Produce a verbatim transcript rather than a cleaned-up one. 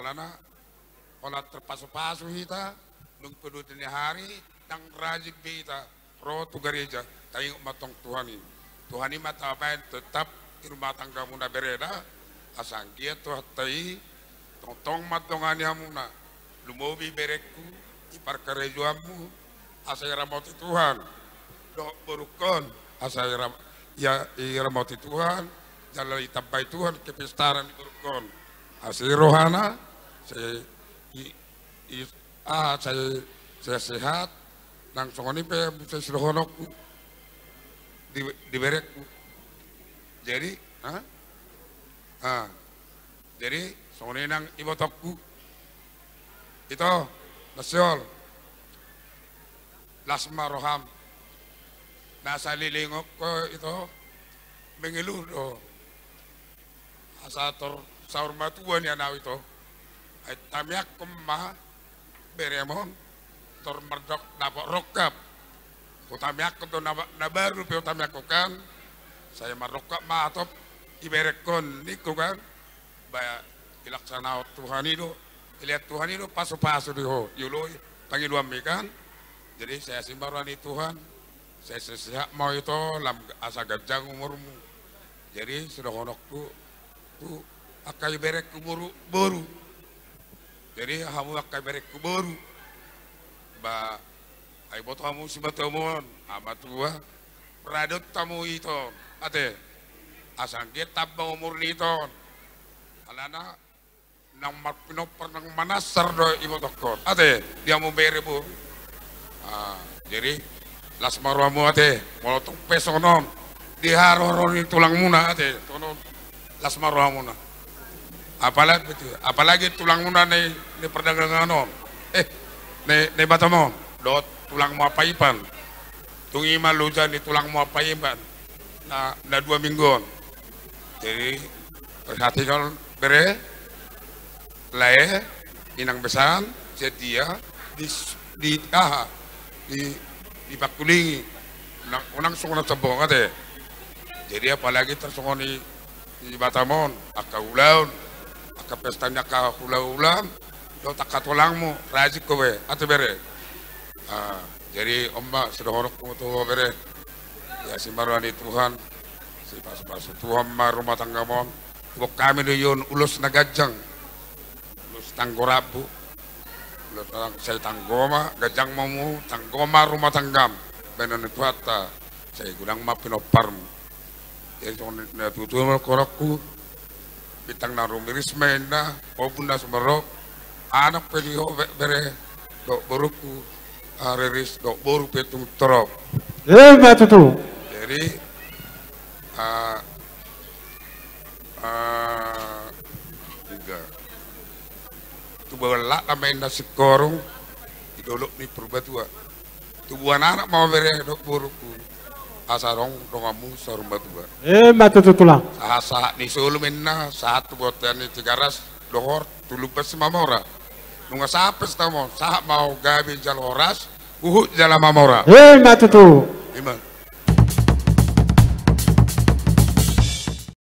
Alana, holan tarpasupasu hita, dung pe dua ni ari, ndang rajin be hita ro tu gareja, taingot ma tong Tuhan i. Tuhan i ma tabaen tetap di rumah tanggamuna bere da, asa anggiat Tuhanta i, tongtong mandongani hamuna, lumobi berengku, di parkarejoanmu, asa iramoti Tuhan. Dohot borungkon, asa iram-, ia, iramoti Tuhan, jala itambai Tuhan kepistaran ni borungkon. Asa i rohana, sai, i, i, ah, sai, sai sehat, nang songon i pe sai sidohononku di, di berengku. Jadi, ha? Ah. Jadi, songon i nang ibotongku. Ito, na sihol. Las ma roham. Na saleleng on ho ito, mengeluh do. Asa tor saur matua nian au ito. Ai tamiangkon ma berem on, tor mardok dapot rongkap. Hutamiangkon do na, na baru pe hutamiangkon kan, sai marrongkap ma hatop iberengkon ningku kan. Ba, ilaksanahon Tuhan i do, ilehon Tuhan i do pasupasu di ho, ioloi pangidoanmi kan. Jadi sai asi ma roha ni Tuhan, sai sehat ma ho ito, lam asa ganjang umurmu. Jadi sidohononku tu angka iberengku boru, boru. Jadi hamu angka iberengku boru, ba, ai boto hamu simatuam on, hamatua, radot hamu ito, ate. Asa anggiat tamba umur ni ito on. Alana nang marpinompar nang manansar do ibotongkon, ate, di hamu bere boru. Ah, jadi las ma rohamu ate, molo tong pe songon on, di haroro ni tulangmuna ate, songon on, las ma rohamuna. Apalagi, apalagi tulangmuna na i, na i pardagangan on, eh, na i, na i Batam on, dohot tulangmu Ampaipan. Tung i ma loja ni tulangmu Ampaipan na, na dua minggu on. Jadi, perhatikan bere, lae, inang besan, setia, di, di, aha, di, dipangkulingi. Unang, unang songon na sombong ate. Jadi apalagi tarsongon i, di Batam on, angka ulaon, angka pesta ni angka hulahulam, dohot angka tulangmu, rajin ho be, ate bere. Ah, jadi on ma sidohononku tu ho bere. Ia asi ma roha ni Tuhan, sipasupasu Tuhan ma rumah tanggam on. Boan hami do i on ulos na ganjang, ulos tanggo rambu, ulos na, sai tanggo ma, ganjang ma umur, tanggo ma rumah tanggam, bahenon ni Tuhanta, sai godang ma pinomparmu. Jadi songon na tutu ma rohangku, bintang na rumiris ma inna, ombun na sumorop, anak pe di ho be-, bere, dohot borungku, ah, riris, dohot boru pe tung torop. Ima tutu. Jadi, ah, ah, tiga. Tubuan anak ma inna singkoru, di dolok ni Purbatua. Tubuan anak ma ho bere dohot borungku, asa adong donganmu saur matua. Ima tutu tulang. Sahat-sahat ni solu ma inna, sahat tu bontean ni Tigaras, dohot tu Lumban Simamora. Nunga sahat pestamu on, sahat ma ho gabe jala horas, huhut jala mamora. Ima tutu. Ima.